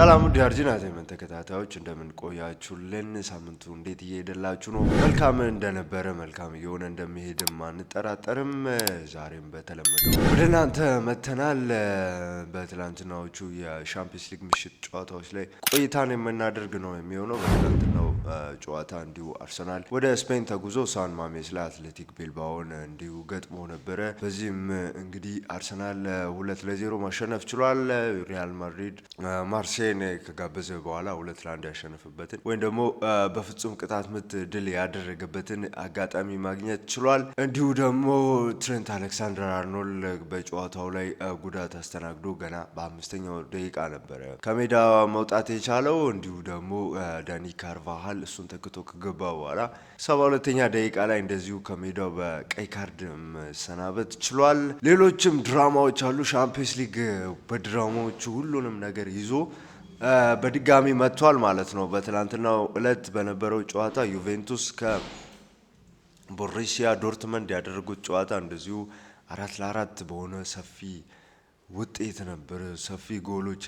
ሰላም ውድ የአርጂና ዜመን ተከታታዮች፣ እንደምን ቆያችሁልን? ሳምንቱ እንዴት እየሄደላችሁ ነው? መልካም እንደነበረ መልካም እየሆነ እንደሚሄድም አንጠራጠርም። ዛሬም በተለመደው ወደ እናንተ መተናል። በትላንትናዎቹ የሻምፒየንስ ሊግ ምሽት ጨዋታዎች ላይ ቆይታን የምናደርግ ነው የሚሆነው። በትላንትናው ጨዋታ እንዲሁ አርሰናል ወደ ስፔን ተጉዞ ሳን ማሜስ ላይ አትሌቲክ ቢልባኦን እንዲሁ ገጥሞ ነበረ። በዚህም እንግዲህ አርሰናል 2-0 ማሸነፍ ችሏል። ሪያል ማድሪድ ማርሴይን ከጋበዘ በኋላ 2-1 ያሸነፈበትን ወይም ደግሞ በፍጹም ቅጣት ምት ድል ያደረገበትን አጋጣሚ ማግኘት ችሏል። እንዲሁ ደግሞ ትሬንት አሌክሳንደር አርኖልድ በጨዋታው ላይ ጉዳት አስተናግዶ ገና በ5ኛው ደቂቃ ነበረ ከሜዳ መውጣት የቻለው። እንዲሁ ደግሞ ዳኒ ካርቫሃል እሱን ተክቶ ከገባ በኋላ 72ኛ ደቂቃ ላይ እንደዚሁ ከሜዳው በቀይ ካርድ መሰናበት ችሏል። ሌሎችም ድራማዎች አሉ። ሻምፒየንስ ሊግ በድራማዎቹ ሁሉንም ነገር ይዞ በድጋሚ መጥቷል ማለት ነው። በትላንትናው እለት በነበረው ጨዋታ ዩቬንቱስ ከቦሩሲያ ዶርትመንድ ያደረጉት ጨዋታ እንደዚሁ 4-4 በሆነ ሰፊ ውጤት ነበር። ሰፊ ጎሎች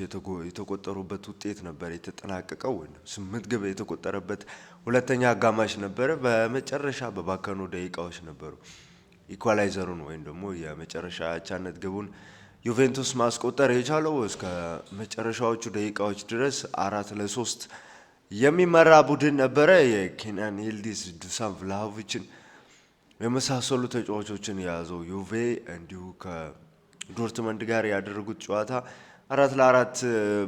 የተቆጠሩበት ውጤት ነበር የተጠናቀቀው። 8 ግብ የተቆጠረበት ሁለተኛ አጋማሽ ነበረ። በመጨረሻ በባከኑ ደቂቃዎች ነበሩ equalizer ኡን ወይም ደግሞ የመጨረሻ አቻነት ግቡን ዩቬንቱስ ማስቆጠር የቻለው። እስከ መጨረሻዎቹ ደቂቃዎች ድረስ 4-3 የሚመራ ቡድን ነበረ። የኬናን ይልዲዝ፣ ዱሳን ቭላሆቪችን የመሳሰሉ ተጫዋቾችን የያዘው ዩቬ እንዲሁ ከዶርትመንድ ጋር ያደረጉት ጨዋታ 4-4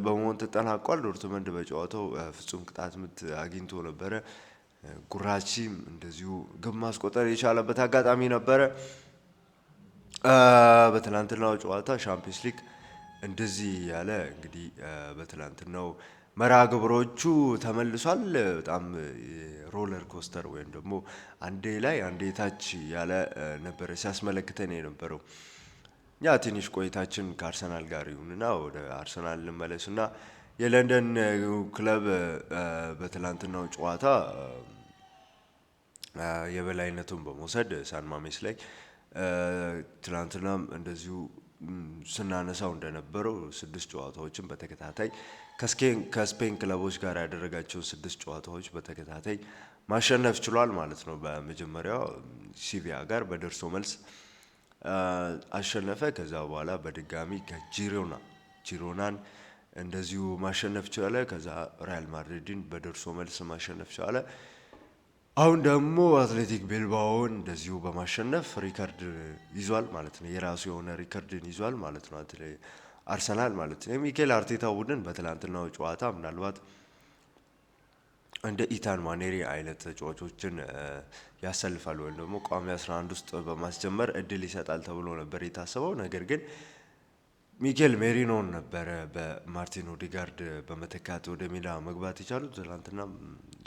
በመሆን ተጠናቋል። ዶርትመንድ በጨዋታው ፍጹም ቅጣት ምት አግኝቶ ነበረ። ጉራቺም እንደዚሁ ግብ ማስቆጠር የቻለበት አጋጣሚ ነበረ። በትላንትናው ጨዋታ ሻምፒየንስ ሊግ እንደዚህ ያለ እንግዲህ በትላንትናው መርሃ ግብሮቹ ተመልሷል። በጣም roller coaster ወይም ደግሞ አንዴ ላይ አንዴ ታች ያለ ነበረ ሲያስመለክተን የነበረው። ያ ትንሽ ቆይታችን ከአርሰናል ጋር ይሁንና ወደ አርሰናል እንመለስና የለንደን ክለብ በትላንትናው ጨዋታ የበላይነቱን በመውሰድ ሳን ማሜስ ላይ ትላንትናም እንደዚሁ ስናነሳው እንደነበረው 6 ጨዋታዎችን በተከታታይ ከስፔን ክለቦች ጋር ያደረጋቸውን 6 ጨዋታዎች በተከታታይ ማሸነፍ ችሏል ማለት ነው። በመጀመሪያው ሲቪያ ጋር በደርሶ መልስ አሸነፈ። ከዛ በኋላ በድጋሚ ከጂሮና ጂሮናን እንደዚሁ ማሸነፍ ቻለ። ከዛ ሪያል ማድሪድን በደርሶ መልስ ማሸነፍ ቻለ። አሁን ደግሞ አትሌቲክ ቢልባኦን እንደዚሁ በማሸነፍ ሪከርድ ይዟል ማለት ነው። የራሱ የሆነ ሪከርድን ይዟል ማለት ነው አርሰናል ማለት ነው። የሚኬል አርቴታ ቡድን በትላንትናው ጨዋታ ምናልባት እንደ ኢታን ንዋኔሪ አይነት ተጫዋቾችን ያሰልፋል ወይም ደግሞ ቋሚ 11 ውስጥ በማስጀመር እድል ይሰጣል ተብሎ ነበር የታሰበው። ነገር ግን ሚኬል ሜሪኖን ነበረ በማርቲን ኦዴጋርድ በመተካት ወደ ሜዳ መግባት የቻሉት። ትላንትና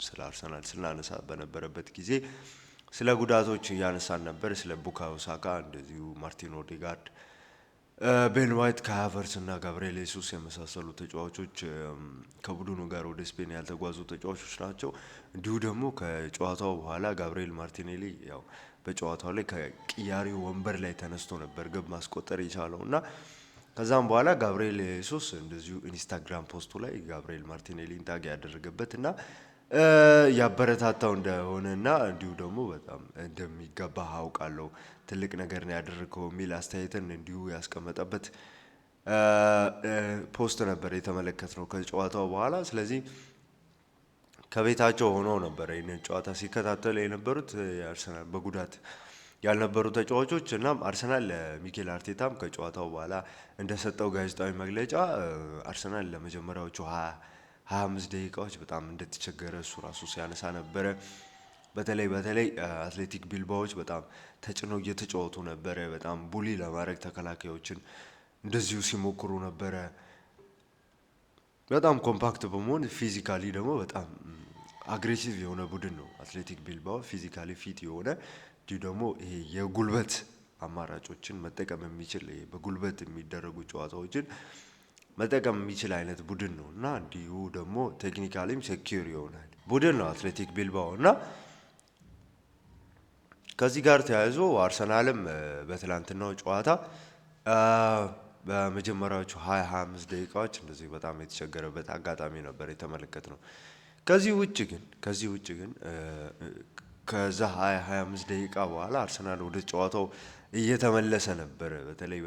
ስለ አርሰናል ስናነሳ በነበረበት ጊዜ ስለ ጉዳቶች እያነሳን ነበር። ስለ ቡካዮ ሳካ፣ እንደዚሁ ማርቲን ኦዴጋርድ፣ ቤን ዋይት፣ ካይ ሃቨርትዝ እና ጋብርኤል ጄሱስ የመሳሰሉ ተጫዋቾች ከቡድኑ ጋር ወደ ስፔን ያልተጓዙ ተጫዋቾች ናቸው። እንዲሁ ደግሞ ከጨዋታው በኋላ ጋብርኤል ማርቲኔሊ ያው በጨዋታው ላይ ከቅያሪ ወንበር ላይ ተነስቶ ነበር ግብ ማስቆጠር የቻለው እና ከዛም በኋላ ጋብርኤል ጄሱስ እንደዚሁ ኢንስታግራም post ኡ ላይ ጋብርኤል ማርቲኔሊን tag ያደረገበት እና ያበረታታው እንደሆነ እና እንዲሁ ደግሞ በጣም እንደሚገባ አውቃለሁ፣ ትልቅ ነገር ነው ያደረገው የሚል አስተያየትን እንዲሁ ያስቀመጠበት post ነበር የተመለከትነው ከጨዋታው በኋላ። ስለዚህ ከቤታቸው ሆነው ነበር ይህንን ጨዋታ ሲከታተሉ የነበሩት የአርሰናል በጉዳት ያልነበሩ ተጫዋቾች። እናም አርሰናል ለሚኬል አርቴታም ከጨዋታው በኋላ እንደሰጠው ጋዜጣዊ መግለጫ አርሰናል ለመጀመሪያዎቹ 25 ደቂቃዎች በጣም እንደተቸገረ እሱ ራሱ ሲያነሳ ነበረ። በተለይ በተለይ አትሌቲክ ቢልባዎች በጣም ተጭነው እየተጫወቱ ነበረ። በጣም bully ለማድረግ ተከላካዮችን እንደዚሁ ሲሞክሩ ነበረ። በጣም compact በመሆን physically ደግሞ በጣም aggressive የሆነ ቡድን ነው አትሌቲክ ቢልባኦ። Physically fit የሆነ፣ እንዲሁ ደግሞ ይሄ የጉልበት አማራጮችን መጠቀም የሚችል፣ በጉልበት የሚደረጉ ጨዋታዎችን መጠቀም የሚችል አይነት ቡድን ነው እና እንዲሁ ደግሞ technically ም secure ይሆናል ቡድን ነው አትሌቲክ ቢልባኦ። እና ከዚህ ጋር ተያይዞ አርሰናልም በትላንትናው ጨዋታ በመጀመሪያዎቹ 20 25 ደቂቃዎች እንደዚህ በጣም የተቸገረበት አጋጣሚ ነበር የተመለከትነው። ከዚህ ውጭ ግን ከዛ 20 25 ደቂቃ በኋላ አርሰናል ወደ ጨዋታው እየተመለሰ ነበረ። በተለይ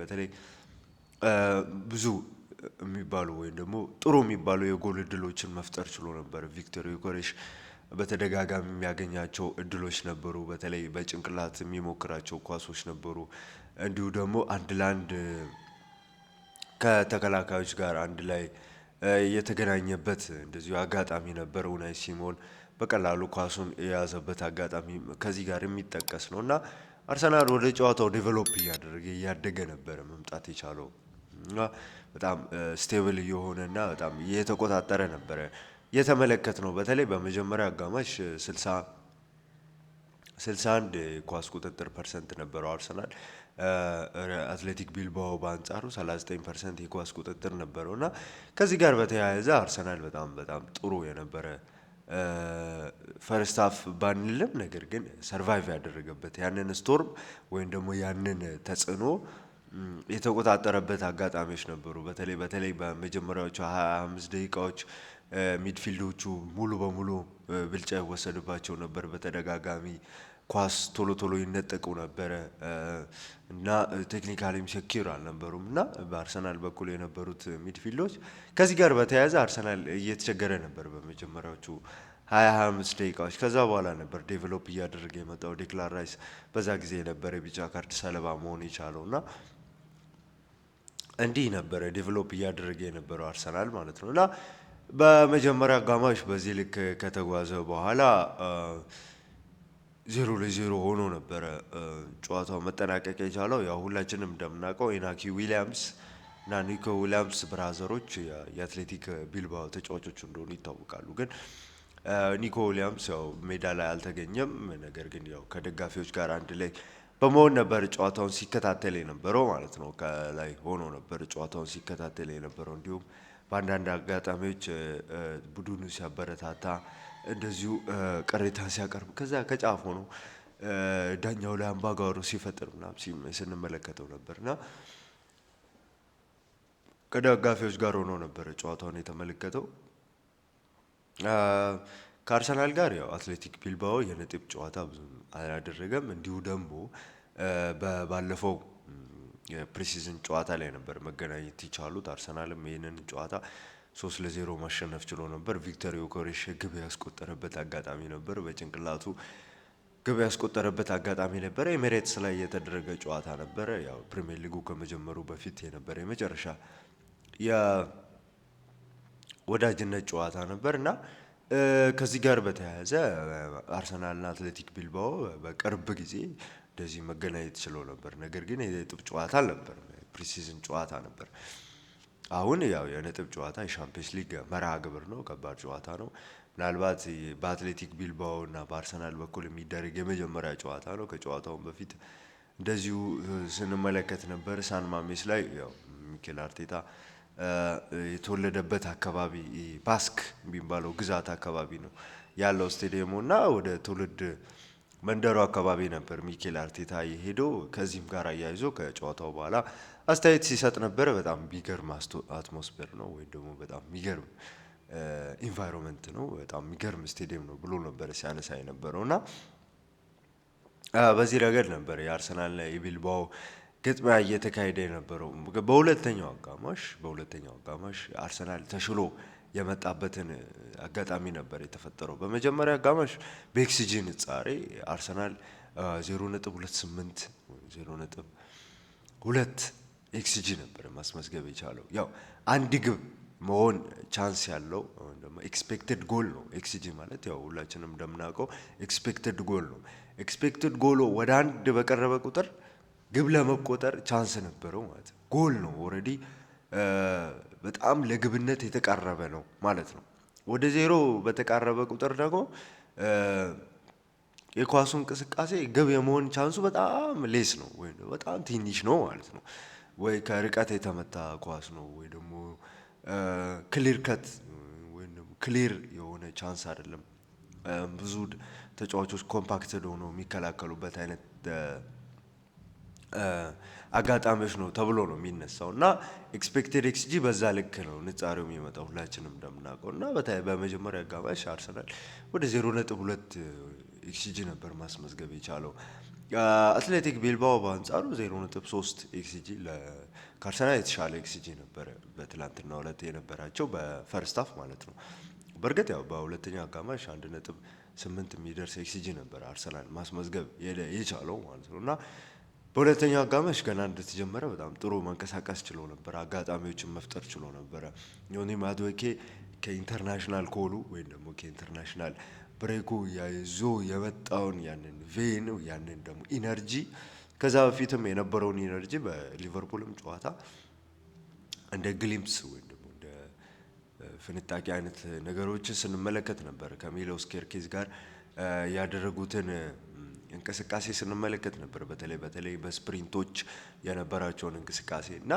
ብዙ የሚባሉ ወይም ደግሞ ጥሩ የሚባሉ የጎል እድሎችን መፍጠር ችሎ ነበር። ቪክቶር ዮኬሬሽ በተደጋጋሚ የሚያገኛቸው እድሎች ነበሩ። በተለይ በጭንቅላት የሚሞክራቸው ኳሶች ነበሩ። እንዲሁ ደግሞ አንድ ለአንድ ከተከላካዮች ጋር አንድ ላይ የተገናኘበት እንደዚሁ አጋጣሚ ነበር። ኡናይ ሲሞን በቀላሉ ኳሱን የያዘበት አጋጣሚ ከዚህ ጋር የሚጠቀስ ነው። እና አርሰናል ወደ ጨዋታው develop እያደረገ፣ እያደገ ነበረ መምጣት የቻለው እና በጣም stable እየሆነ እና በጣም እየተቆጣጠረ ነበረ የተመለከትነው። በተለይ በመጀመሪያ አጋማሽ 61 ኳስ ቁጥጥር percent ነበረው አርሰናል። አትሌቲክ ቢልባኦ በአንጻሩ 39% የኳስ ቁጥጥር ነበረው። እና ከዚህ ጋር በተያያዘ አርሰናል በጣም በጣም ጥሩ የነበረ first half ባንልም፣ ነገር ግን survive ያደረገበት፣ ያንን storm ወይም ደግሞ ያንን ተጽዕኖ የተቆጣጠረበት አጋጣሚዎች ነበሩ። በተለይ በመጀመሪያዎቹ 25 ደቂቃዎች midfield ኦቹ ሙሉ በሙሉ ብልጫ ይወሰድባቸው ነበር። በተደጋጋሚ ኳስ ቶሎ ቶሎ ይነጠቁ ነበረ እና technically ም secure አልነበሩም እና በአርሰናል በኩል የነበሩት midfield ኦች። ከዚህ ጋር በተያያዘ አርሰናል እየተቸገረ ነበር በመጀመሪያዎቹ 20 25 ደቂቃዎች። ከዛ በኋላ ነበር develop እያደረገ የመጣው። ዴክላን ራይስ በዛ ጊዜ የነበረ የቢጫ ካርድ ሰለባ መሆን የቻለው። እና እንዲህ ነበረ develop እያደረገ የነበረው አርሰናል ማለት ነው። እና በመጀመሪያ አጋማሽ በዚህ ልክ ከተጓዘ በኋላ 0-0 ሆኖ ነበረ ጨዋታው መጠናቀቅ የቻለው። ያው ሁላችንም እንደምናውቀው ኢናኪ ዊሊያምስ እና ኒኮ ዊሊያምስ brother ኦች የአትሌቲክ ቢልባኦ ተጫዋቾች እንደሆኑ ይታወቃሉ። ግን ኒኮ ዊሊያምስ ያው ሜዳ ላይ አልተገኘም። ነገር ግን ያው ከደጋፊዎች ጋር አንድ ላይ በመሆን ነበር ጨዋታውን ሲከታተል የነበረው ማለት ነው። ከላይ ሆኖ ነበር ጨዋታውን ሲከታተል የነበረው። እንዲሁም በአንዳንድ አጋጣሚዎች ቡድኑ ሲያበረታታ፣ እንደዚሁ ቅሬታ ሲያቀርብ፣ ከዛ ከጫፍ ሆኖ ዳኛው ላይ አምባጓሮ ሲፈጥር ምናምን ስንመለከተው ነበር። እና ከደጋፊዎች ጋር ሆኖ ነበረ ጨዋታውን የተመለከተው። ከአርሰናል ጋር ያው አትሌቲክ ቢልባኦ የነጥብ ጨዋታ ብዙም አላደረገም። እንዲሁ ደግሞ ባለፈው የ pre-season ጨዋታ ላይ ነበር መገናኘት የቻሉት። አርሰናልም ይህንን ጨዋታ 3-0 ማሸነፍ ችሎ ነበር። ቪክተር ዮኬሬሽ ግብ ያስቆጠረበት አጋጣሚ ነበር። በጭንቅላቱ ግብ ያስቆጠረበት አጋጣሚ ነበረ። ኤሜሬትስ ላይ የተደረገ ጨዋታ ነበረ። ያው ፕሪሚየር ሊጉ ከመጀመሩ በፊት የነበረ የመጨረሻ የወዳጅነት ጨዋታ ነበር። እና ከዚህ ጋር በተያያዘ አርሰናልና አትሌቲክ ቢልባኦ በቅርብ ጊዜ እንደዚህ መገናኘት ችለው ነበር። ነገር ግን የነጥብ ጨዋታ አልነበረም፣ pre-season ጨዋታ ነበር። አሁን ያው የነጥብ ጨዋታ የሻምፒየንስ ሊግ መርሃ ግብር ነው፣ ከባድ ጨዋታ ነው። ምናልባት በአትሌቲክ ቢልባኦ እና በአርሰናል በኩል የሚደረግ የመጀመሪያ ጨዋታ ነው። ከጨዋታውም በፊት እንደዚሁ ስንመለከት ነበር። ሳን ማሜስ ላይ ያው ሚኬል አርቴታ የተወለደበት አካባቢ፣ ባስክ የሚባለው ግዛት አካባቢ ነው ያለው ስቴዲየሙ። እና ወደ ትውልድ መንደሩ አካባቢ ነበር ሚኬል አርቴታ የሄደው። ከዚህም ጋር አያይዞ ከጨዋታው በኋላ አስተያየት ሲሰጥ ነበር። በጣም የሚገርም atmosphere ነው ወይም ደግሞ በጣም የሚገርም environment ነው፣ በጣም የሚገርም ስቴዲየም ነው ብሎ ነበር ሲያነሳ የነበረው። እና በዚህ ረገድ ነበር የአርሰናልና የቢልባኦ ግጥሚያ እየተካሄደ የነበረው። በሁለተኛው አጋማሽ አርሰናል ተሽሎ የመጣበትን አጋጣሚ ነበር የተፈጠረው። በመጀመሪያ አጋማሽ በ xG ንጻሬ አርሰናል 0.28፣ 0.2 xG ነበር ማስመዝገብ የቻለው። ያው አንድ ግብ መሆን chance ያለው ደግሞ expected goal ነው። xG ማለት ያው ሁላችንም እንደምናውቀው expected goal ነው። Expected goal ኡ ወደ አንድ በቀረበ ቁጥር ግብ ለመቆጠር chance ነበረው ማለት ነው። ጎል ነው፣ already በጣም ለግብነት የተቃረበ ነው ማለት ነው። ወደ ዜሮ በተቃረበ ቁጥር ደግሞ የኳሱ እንቅስቃሴ ግብ የመሆን chance ኡ በጣም less ነው ወይ በጣም ትንሽ ነው ማለት ነው። ወይ ከርቀት የተመታ ኳስ ነው ወይ ደግሞ clear cut ወይ ደግሞ clear የሆነ chance አይደለም። ብዙ ተጫዋቾች compacted ሆነው የሚከላከሉበት አይነት አጋጣሚዎች ነው ተብሎ ነው የሚነሳው። እና expected xG በዛ ልክ ነው ንጻሬው የሚመጣው፣ ሁላችንም እንደምናውቀው። እና በመጀመሪያ አጋማሽ አርሰናል ወደ 0.2 xG ነበር ማስመዝገብ የቻለው። አትሌቲክ ቢልባኦ በአንጻሩ 0.3 xG፣ ከአርሰናል የተሻለ xG ነበረ በትላንትናው ዕለት የነበራቸው፣ በ first half ማለት ነው። በእርግጥ ያው በሁለተኛው አጋማሽ 1.8 የሚደርስ xG ነበር አርሰናል ማስመዝገብ የቻለው ማለት ነው። እና በሁለተኛው አጋማሽ ገና እንደተጀመረ በጣም ጥሩ መንቀሳቀስ ችሎ ነበር። አጋጣሚዎችን መፍጠር ችሎ ነበረ። ኖኒ ማዱዌኬ ከ international call ኡ ወይም ደግሞ ከ international break ኡ ይዞ የመጣውን ያንን vein፣ ያንን ደግሞ energy፣ ከዛ በፊትም የነበረውን energy በሊቨርፑልም ጨዋታ እንደ glimpse ወይም ደግሞ እንደ ፍንጣቂ አይነት ነገሮችን ስንመለከት ነበር። ከሚሎስ ኬርኬዝ ጋር ያደረጉትን እንቅስቃሴ ስንመለከት ነበር። በተለይ በተለይ በ sprint ኦች የነበራቸውን እንቅስቃሴ እና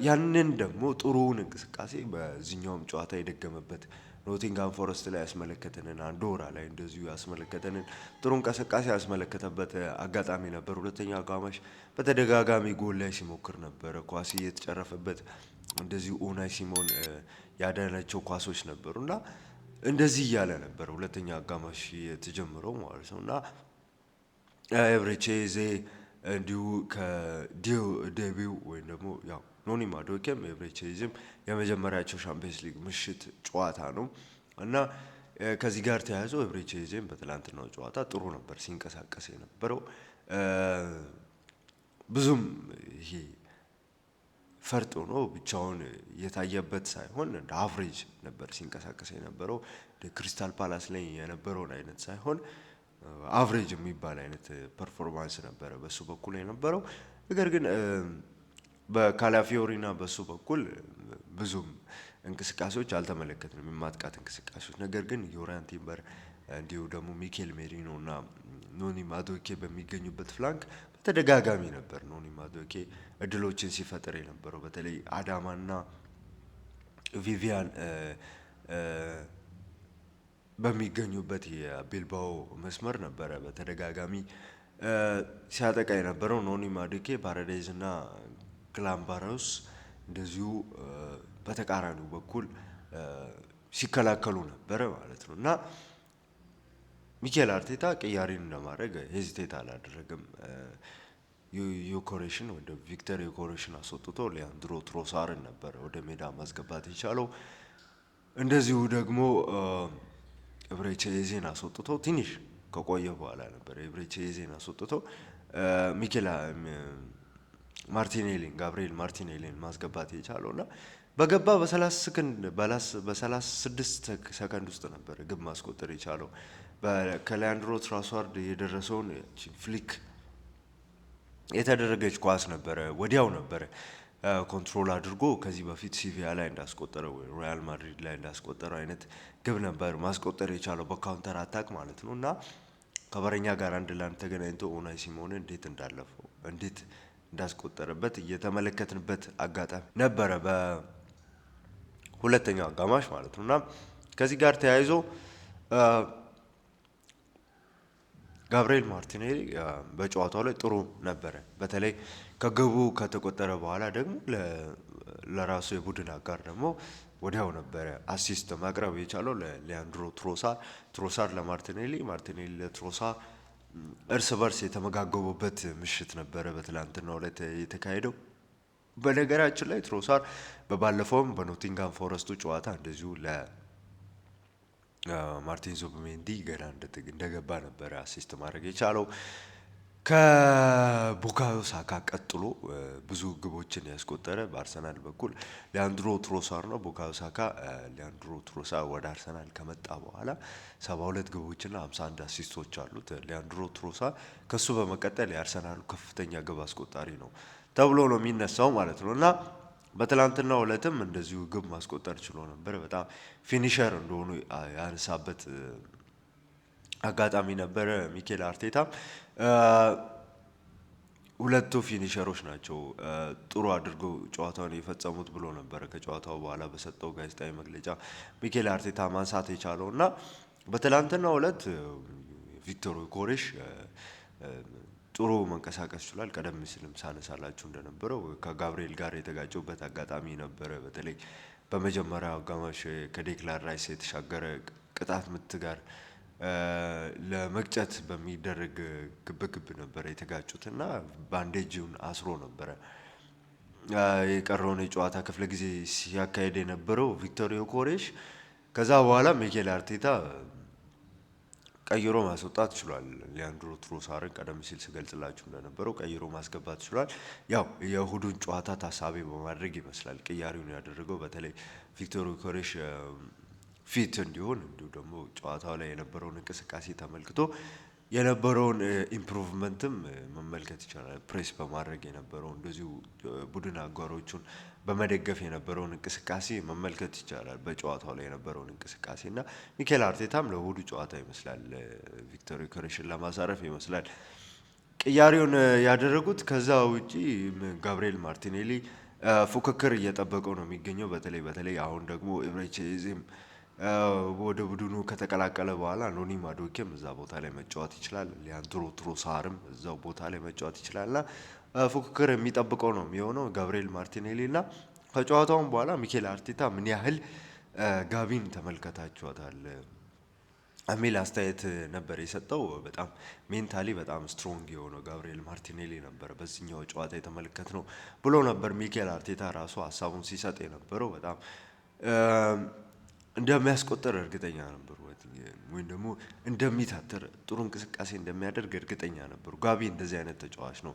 ያንን ደግሞ ጥሩውን እንቅስቃሴ በዚህኛውም ጨዋታ የደገመበት፣ ኖቲንጋም ፎረስት ላይ ያስመለከተንን፣ አንዶራ ላይ እንደዚሁ ያስመለከተንን ጥሩ እንቅስቃሴ ያስመለከተበት አጋጣሚ ነበር። ሁለተኛው አጋማሽ በተደጋጋሚ ጎል ላይ ሲሞክር ነበረ። ኳስ እየተጨረፈበት እንደዚሁ ኡናይ ሲሞን ያዳናቸው ኳሶች ነበሩ። እና እንደዚህ እያለ ነበር ሁለተኛ አጋማሽ የተጀመረው ማለት ነው። እና ኤብሬቼ ኤዜ እንዲሁ ከ debut ወይም ደግሞ ያው ኖኒ ማዱዌኬም ኤብሬቼ ኤዜም የመጀመሪያቸው ሻምፒየንስ ሊግ ምሽት ጨዋታ ነው። እና ከዚህ ጋር ተያይዞ ኤብሬቼ ኤዜም በትላንትናው ጨዋታ ጥሩ ነበር ሲንቀሳቀስ የነበረው። ብዙም ይሄ ፈርጥ ሆኖ ብቻውን የታየበት ሳይሆን እንደ average ነበር ሲንቀሳቀስ የነበረው። ክሪስታል ፓላስ ላይ የነበረውን አይነት ሳይሆን average የሚባል አይነት performance ነበረ በሱ በኩል የነበረው። ነገር ግን በካላፊዮሪና በሱ በኩል ብዙም እንቅስቃሴዎች አልተመለከትንም፣ የማጥቃት እንቅስቃሴዎች። ነገር ግን ዩሪያን ቲምበር እንዲሁ ደግሞ ሚኬል ሜሪኖ እና ኖኒ ማዱዌኬ በሚገኙበት flank በተደጋጋሚ ነበር ኖኒ ማዱዌኬ እድሎችን ሲፈጥር የነበረው። በተለይ አዳማና ቪቪያን በሚገኙበት የቢልባኦ መስመር ነበረ በተደጋጋሚ ሲያጠቃ የነበረው ኖኒ ማዱዌኬ። ፓራዳይዝ እና ግላምባሮስ እንደዚሁ በተቃራኒው በኩል ሲከላከሉ ነበረ ማለት ነው። እና ሚኬል አርቴታ ቅያሪን ለማድረግ hesitate አላደረገም። ዮኮሬሽን ወደ ቪክተር ዮኮሬሽን አስወጥቶ ሊያንድሮ ትሮሳርን ነበረ ወደ ሜዳ ማስገባት የቻለው። እንደዚሁ ደግሞ ኤብሬቼ ኤዜን አስወጥቶ፣ ትንሽ ከቆየ በኋላ ነበር ኤብሬቼ ኤዜን አስወጥቶ ሚኬላ ማርቲኔሊን፣ ጋብርኤል ማርቲኔሊን ማስገባት የቻለው። እና በገባ በ30 ሰከንድ፣ በ36 ሰከንድ ውስጥ ነበር ግብ ማስቆጠር የቻለው። ከሊያንድሮ ትሮሳርድ የደረሰውን flick የተደረገች ኳስ ነበረ፣ ወዲያው ነበረ control አድርጎ ከዚህ በፊት ሲቪያ ላይ እንዳስቆጠረው ወይ ሪያል ማድሪድ ላይ እንዳስቆጠረው አይነት ግብ ነበር ማስቆጠር የቻለው፣ በ counter attack ማለት ነው። እና ከበረኛ ጋር አንድ ለአንድ ተገናኝቶ ኡናይ ሲሞን እንዴት እንዳለፈው፣ እንዴት እንዳስቆጠረበት እየተመለከትንበት አጋጣሚ ነበረ በሁለተኛው አጋማሽ ማለት ነው። እና ከዚህ ጋር ተያይዞ ጋብርኤል ማርቲኔሊ በጨዋታው ላይ ጥሩ ነበረ። በተለይ ከግቡ ከተቆጠረ በኋላ ደግሞ ለራሱ የቡድን አጋር ደግሞ ወዲያው ነበረ assist ማቅረብ የቻለው ለሊያንድሮ ትሮሳር፣ ትሮሳር ለማርቲኔሊ፣ ማርቲኔሊ ለትሮሳር፣ እርስ በርስ የተመጋገቡበት ምሽት ነበረ በትላንትናው ዕለት የተካሄደው። በነገራችን ላይ ትሮሳር በባለፈውም በኖቲንጋም ፎረስቱ ጨዋታ እንደዚሁ ለማርቲን ዙቢሜንዲ ገና እንደገባ ነበረ assist ማድረግ የቻለው። ከቡካዮ ሳካ ቀጥሎ ብዙ ግቦችን ያስቆጠረ በአርሰናል በኩል ሊያንድሮ ትሮሳር ነው። ቡካዮ ሳካ፣ ሊያንድሮ ትሮሳር ወደ አርሰናል ከመጣ በኋላ 72 ግቦችና 51 assist ኦች አሉት። ሊያንድሮ ትሮሳር ከሱ በመቀጠል የአርሰናሉ ከፍተኛ ግብ አስቆጣሪ ነው ተብሎ ነው የሚነሳው ማለት ነው። እና በትላንትናው ዕለትም እንደዚሁ ግብ ማስቆጠር ችሎ ነበር። በጣም finisher እንደሆኑ ያነሳበት አጋጣሚ ነበረ ሚኬል አርቴታ። ሁለቱ finisher ኦች ናቸው ጥሩ አድርገው ጨዋታውን የፈጸሙት ብሎ ነበረ ከጨዋታው በኋላ በሰጠው ጋዜጣዊ መግለጫ ሚኬል አርቴታ ማንሳት የቻለው። እና በትላንትናው ዕለት ቪክቶር ዮኮሬሽ ጥሩ መንቀሳቀስ ችሏል። ቀደም ሲልም ሳነሳላችሁ እንደነበረው ከጋብርኤል ጋር የተጋጨበት አጋጣሚ ነበረ። በተለይ በመጀመሪያው አጋማሽ ከዴክላን ራይስ የተሻገረ ቅጣት ምት ጋር ለመግጨት በሚደረግ ግብግብ ነበረ የተጋጩት እና bandage ኡን አስሮ ነበረ የቀረውን የጨዋታ ክፍለ ጊዜ ሲያካሄድ የነበረው ቪክቶር ዮኬሬሽ። ከዛ በኋላ ሚኬል አርቴታ ቀይሮ ማስወጣት ችሏል። ሊያንድሮ ትሮሳርን ቀደም ሲል ስገልጽላችሁ እንደነበረው ቀይሮ ማስገባት ችሏል። ያው የእሁዱን ጨዋታ ታሳቢ በማድረግ ይመስላል ቅያሪውን ያደረገው። በተለይ ቪክቶር ዮኬሬሽ fit እንዲሆን እንዲሁ ደግሞ ጨዋታው ላይ የነበረውን እንቅስቃሴ ተመልክቶ የነበረውን improvement ም መመልከት ይቻላል። ፕሬስ በማድረግ የነበረው እንደዚሁ ቡድን አጋሮቹን በመደገፍ የነበረውን እንቅስቃሴ መመልከት ይቻላል። በጨዋታው ላይ የነበረውን እንቅስቃሴ እና ሚኬል አርቴታም ለእሁዱ ጨዋታ ይመስላል ቪክቶር ዮኬሬሽን ለማሳረፍ ይመስላል ቅያሬውን ያደረጉት። ከዛ ውጪ ጋብርኤል ማርቲኔሊ ፉክክር እየጠበቀው ነው የሚገኘው። በተለይ አሁን ደግሞ ኤብሬቼ ኤዜም ወደ ቡድኑ ከተቀላቀለ በኋላ ኖኒ ማዶኬም እዛ ቦታ ላይ መጫወት ይችላል። ሊያንድሮ ትሮሳርም እዛው ቦታ ላይ መጫወት ይችላል እና ፉክክር የሚጠብቀው ነው የሚሆነው ጋብርኤል ማርቲኔሊ እና ከጨዋታውም በኋላ ሚኬል አርቴታ ምን ያህል ጋቢን ተመልከታችኋታል የሚል አስተያየት ነበር የሰጠው። በጣም mentally በጣም strong የሆነው ጋብርኤል ማርቲኔሊ ነበር በዚህኛው ጨዋታ የተመለከትነው ብሎ ነበር ሚኬል አርቴታ ራሱ ሀሳቡን ሲሰጥ የነበረው። በጣም እንደሚያስቆጥር እርግጠኛ ነበሩ፣ ወይም ደግሞ እንደሚታትር፣ ጥሩ እንቅስቃሴ እንደሚያደርግ እርግጠኛ ነበሩ። ጋቢ እንደዚህ አይነት ተጫዋች ነው፣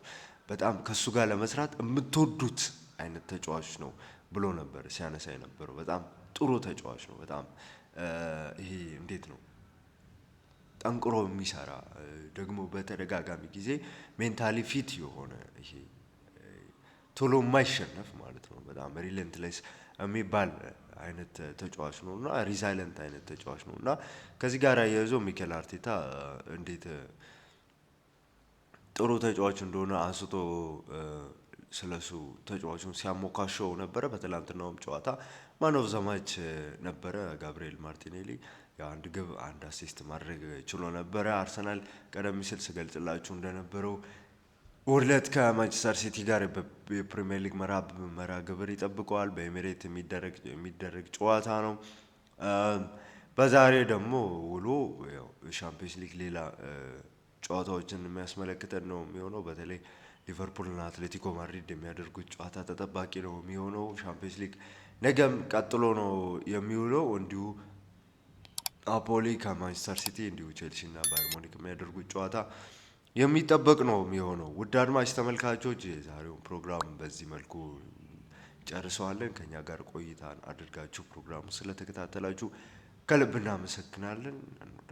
በጣም ከእሱ ጋር ለመስራት የምትወዱት አይነት ተጫዋች ነው ብሎ ነበር ሲያነሳ የነበረው። በጣም ጥሩ ተጫዋች ነው። በጣም ይሄ እንዴት ነው ጠንክሮ የሚሰራ፣ ደግሞ በተደጋጋሚ ጊዜ mentally fit የሆነ፣ ይሄ ቶሎ የማይሸነፍ ማለት ነው። በጣም relentless የሚባል አይነት ተጫዋች ነው እና resilient አይነት ተጫዋች ነው። እና ከዚህ ጋር አያይዞ ሚኬል አርቴታ እንዴት ጥሩ ተጫዋች እንደሆነ አንስቶ ስለሱ ተጫዋቹን ሲያሞካሸው ነበረ። በትላንትናውም ጨዋታ man of the match ነበረ ጋብርኤል ማርቲኔሊ፣ የአንድ ግብ አንድ assist ማድረግ ችሎ ነበረ። አርሰናል ቀደም ሲል ስገልጽላችሁ እንደነበረው እሁድ ዕለት ከማንቸስተር ሲቲ ጋር የፕሪሚየር ሊግ መርሃ ግብር ይጠብቀዋል። በኤሚሬት የሚደረግ ጨዋታ ነው። በዛሬ ደግሞ ውሎ ሻምፒዮንስ ሊግ ሌላ ጨዋታዎችን የሚያስመለክተን ነው የሚሆነው። በተለይ ሊቨርፑልና አትሌቲኮ ማድሪድ የሚያደርጉት ጨዋታ ተጠባቂ ነው የሚሆነው። ሻምፒዮንስ ሊግ ነገም ቀጥሎ ነው የሚውለው። እንዲሁ ናፖሊ ከማንቸስተር ሲቲ፣ እንዲሁ ቼልሲ እና ባየር ሙኒክ የሚያደርጉት ጨዋታ የሚጠበቅ ነው የሚሆነው። ውድ አድማጭ ተመልካቾች፣ የዛሬውን ፕሮግራም በዚህ መልኩ ጨርሰዋለን። ከኛ ጋር ቆይታን አድርጋችሁ ፕሮግራሙ ስለተከታተላችሁ ከልብ እናመሰግናለን። እንወዳችኋለን።